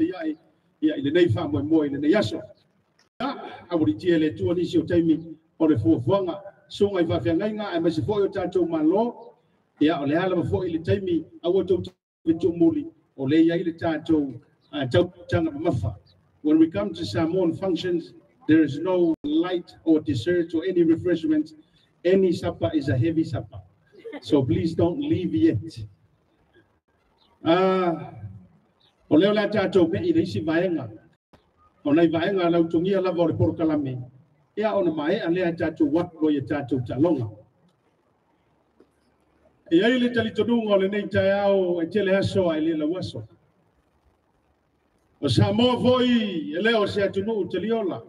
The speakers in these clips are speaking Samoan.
Ia i lenei faamoemoe i lenei aso. Aualiitia e le Atua nisi o taimi o le fuafuaga susuga i faafeagaiga aemaise foi o tatou Malo. Ia, o le a lava foi le taimi, aua tou te tuumuli, o lea e i ai le tatou tautaga mamafa. When we come to Samoan functions, there is no light or dessert or any refreshments. Any supper is a heavy supper. So please don't leave yet. O lea o le a tatou mei i le isi vaega. O nai vaega lautogia lava o le polokalame, ia ona maea lea e tatou alu loa i a tatou taaloga. E i ai le talitonuga o lenei taeao e tele aso ae le lauaso. O Samoa foi e le o se atunuu taliola.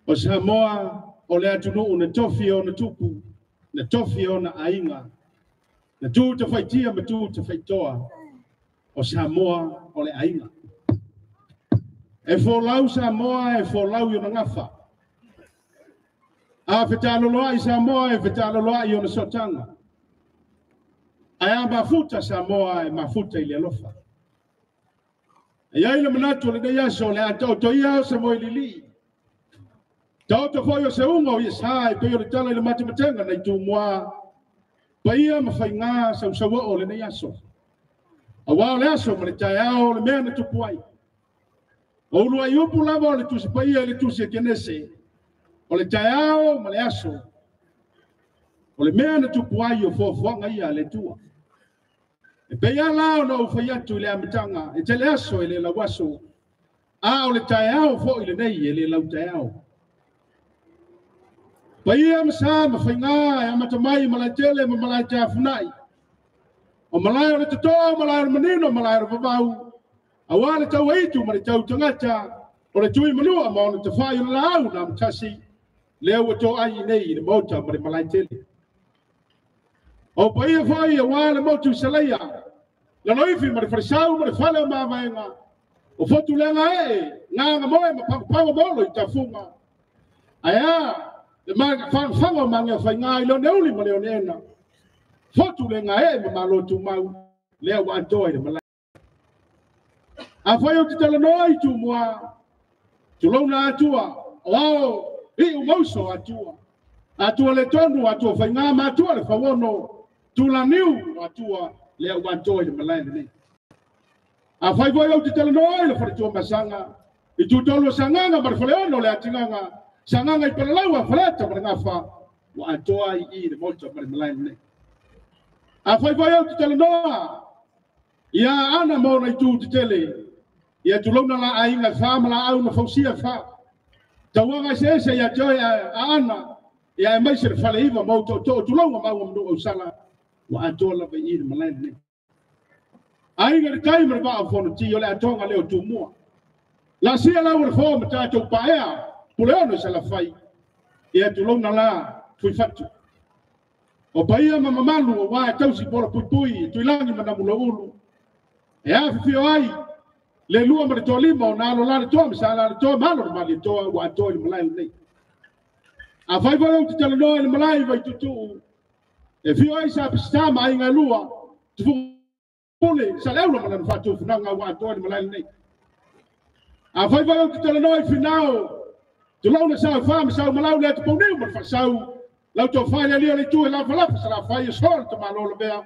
O Samoa o le atunuu na tofi e ona tupu, na tofi e ona aiga, na tu tafaitia ma tu tafaitoa. O Samoa o le aiga. E folau Samoa, e folau i ona gafa. A fetaloloai Samoa, e fetaloloai i ona sootaga. Ae a mafuta Samoa, e mafuta i le alofa. E i ai le manatu o lenei aso, o le a taoto ia o se moelilii. Taoto foi o se uga o Iesa e pei o le tala i le matematega nai Tumua. Paia ma faiga sausauoo o lenei aso. Aua o le aso ma le taeao o le mea na tupu ai. O uluai upu lava o le Tusi Paia i le Tusi a Kenese, o le taeao ma le aso, o le mea na tupu ai o fuafuaga ia a le Atua. E pei lava la ona ou fai atu i le amataga, e tele aso e le lauaso, a o le taeao foi lenei e le lautaeao. Paia ma sa ma faiga e amata mai i Malaetele ma Malaetafunai, o malae o le toto, malae o le manino, malae o le vavau, aua le tauaitu ma le tautagata, o le tui manua ma ona tafai o le laau na amatasi, lea ua toai i nei i le maota ma le Malaetele. O paia foi aua le motu i Salaia, Laloifi ma le Falesau ma le Fale o Mavaega, o Fotulega ee, Gagamoe ma Pagopago ma Olo i Tafuga. Ae a le fagafaga o Magafaiga i le Oneuli ma le Oneena, Fotulega ee ma Malo Tumau, lea ua atoa i le malae. Afai ou te talanoa i Tumua, tulouna Atua, o ao, iu ma uso Atua. Atua le tonu, Atua faiga ma Atua le fauono, Tulaniu o Atua, lea ua atoa i le malae lenei. Afai foi ou te talanoa i le faletua Masaga, i tutolu o Sagaga ma le faleono o le Atigaga, Sagaga i Palalaua, Faleata ma le Gafa, ua atoa ai i le maota ma le malae lenei. Afai foi ou te talanoa ia Aana ma ona itu tetele, ia tulouna la aiga e fa ma laau na fausia fa. Tauaga eseese ia te oe Aana, ia aemaise le faleiva ma ou tootoo, tulouna maua ma nuu ausala, ua atoa lava i le malae lenei. Aiga i le Tai ma le Vaa o Fonoti, o le atoaga lea o Tumua. Lasia lau o le fo ma tatou paea, Puleono i Salafai, ia tulouna la Fuifatu. O paia ma mamalu aua e tausi pola puipui, Tuilagi ma Namuloulu, e afifio ai le lua ma le toalima o nalo la le toa ma sa la le toa, malo le malietoa ua atoa i le malae lenei. Afai foi ou te talanoa i le malae i Vaituutuu, e fio ai sa Peseta ma aiga e lua, Tufugule, Saleaula ma lana faatufunaga ua atoa i le malae lenei. Afai foi ou te talanoa i Finao, tulouna Saofa ma Saumalau le Atupouniu ma le Faasau, lau tofa i le alii o le itu e lafalafa Salafai e soa le tamalo lavea.